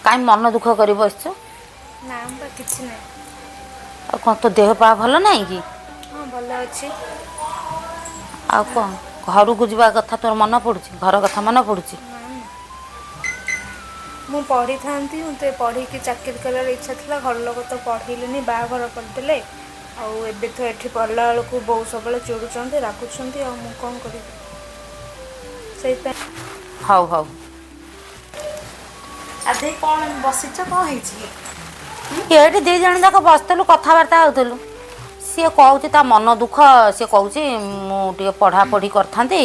କାହିଁ ମନ ଦୁଃଖ କରି ବସିଛୁ? ନା ବା, କିଛି ନାହିଁ। ଆଉ କ'ଣ ତୋ ଦେହ ପା ଭଲ ନାହିଁ କି? ହଁ, ଭଲ ଅଛି। ଆଉ କ'ଣ ଘରକୁ ଯିବା କଥା ତୋର ମନେ ପଡ଼ୁଛି? ଘର କଥା ମନେ ପଡ଼ୁଛି? ନା ନା, ମୁଁ ପଢ଼ିଥାନ୍ତି, ମୋତେ ପଢ଼ିକି ଚାକିରି କରିବାର ଇଚ୍ଛା ଥିଲା। ଘର ଲୋକ ତ ପଢ଼େଇଲେନି, ବାହାଘର କରିଦେଲେ। ଆଉ ଏବେ ତ ଏଠି ପଢ଼ିଲା ବେଳକୁ ବୋଉ ସବୁବେଳେ ଚିଡ଼ୁଛନ୍ତି, ରାଗୁଛନ୍ତି, ଆଉ ମୁଁ କ'ଣ କରିବି ସେଇଥିପାଇଁ। ହଉ ହଉ। ଆଉ ଦେଇ, କ'ଣ ବସିଛ? କ'ଣ ହେଇଛି? ଏଇଠି ଦି ଜଣ ଯାକ ବସିଥିଲୁ, କଥାବାର୍ତ୍ତା ହେଉଥିଲୁ। ସିଏ କହୁଛି ତା ମନ ଦୁଃଖ। ସିଏ କହୁଛି ମୁଁ ଟିକେ ପଢ଼ାପଢ଼ି କରିଥାନ୍ତି,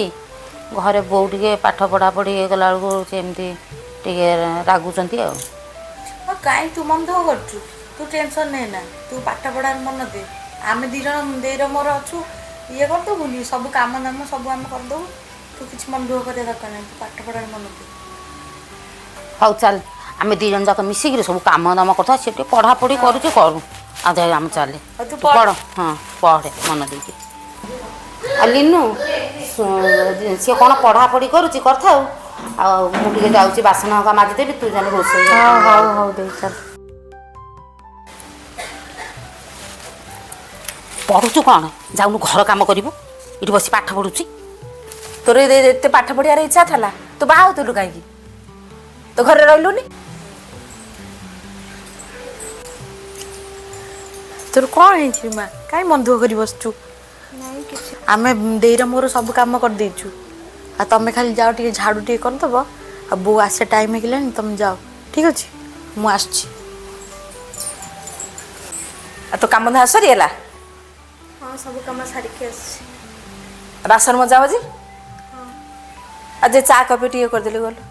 ଘରେ ବୋଉ ଟିକେ ପାଠ ପଢ଼ାପଢ଼ି ହେଇଗଲା ବେଳକୁ ସେ ଏମିତି ଟିକେ ରାଗୁଛନ୍ତି। ଆଉ ହଁ, କାହିଁ ତୁ ମନ ଦୁଃଖ କରୁଛୁ? ତୁ ଟେନସନ୍ ନେ ନା, ତୁ ପାଠ ପଢ଼ାରେ ମନ ଦେ। ଆମେ ଦି ଜଣ ଦେଇର ମୋର ଅଛୁ, ଇଏ କରିଦେବୁନି? ସବୁ କାମ ଦାମ ସବୁ ଆମେ କରିଦେବୁ। ତୁ କିଛି ମନ ଦୁଃଖ କରିବା ଦରକାର ନାହିଁ, ତୁ ପାଠ ପଢ଼ାରେ ମନ ଦେ। ହଉ ଚାଲ, ଆମେ ଦି ଜଣ ଯାକ ମିଶିକିରି ସବୁ କାମ ଦାମ କରିଥା। ସେ ଟିକେ ପଢ଼ାପଢ଼ି କରୁଛି, କରୁ। ଆଉ ଯାଇ ଆମେ ଚାଲେ। ଆଉ ତୁ ତୁ ପଢ଼। ହଁ, ପଢ଼େ ମନ ଦେଇକି। ଆଉ ଲିନୁ, ସିଏ କ'ଣ ପଢ଼ାପଢ଼ି କରୁଛି କରିଥାଉ। ଆଉ ମୁଁ ଟିକେ ଯାଉଛି, ବାସନ ହକା ମାଜିଦେବି, ତୁ ଜାଣି ରୋଷେଇ। ହଁ, ହଉ ହଉ ଦେଇ, ଚାଲ। ପଢ଼ୁଛୁ କ'ଣ? ଯାଉନୁ ଘର କାମ କରିବୁ, ଏଠି ବସି ପାଠ ପଢ଼ୁଛି। ତୋର ଏତେ ପାଠ ପଢିବାର ଇଚ୍ଛା ଥିଲା, ତୁ ବାହା ହଉଥିଲୁ କାହିଁକି? ତୋ ଘରେ ରହିଲୁନି? ତୋର କ'ଣ ହେଇଛି ମା? କାହିଁ ମନ ଦୁଃଖ କରି ବସିଛୁ? ନାଇଁ, କିଛି। ଆମେ ଦେଇର ମୋର ସବୁ କାମ କରିଦେଇଛୁ, ଆଉ ତମେ ଖାଲି ଯାଅ, ଟିକେ ଝାଡ଼ୁ ଟିକେ କରିଦେବ। ଆଉ ବୋଉ ଆସିବା ଟାଇମ୍ ହେଇଗଲାଣି, ତମେ ଯାଅ। ଠିକ୍ ଅଛି, ମୁଁ ଆସୁଛି। ଆଉ ତୋ କାମ ଧନ୍ଦା ସରିଗଲା? ହଁ, ସବୁ କାମ ସାରିକି ଆସିଛି। ବାସନ ମଜା ମଜି? ଆଉ ଯେ ଚା କପି ଟିକେ କରିଦେଲି, ଗଲୁ।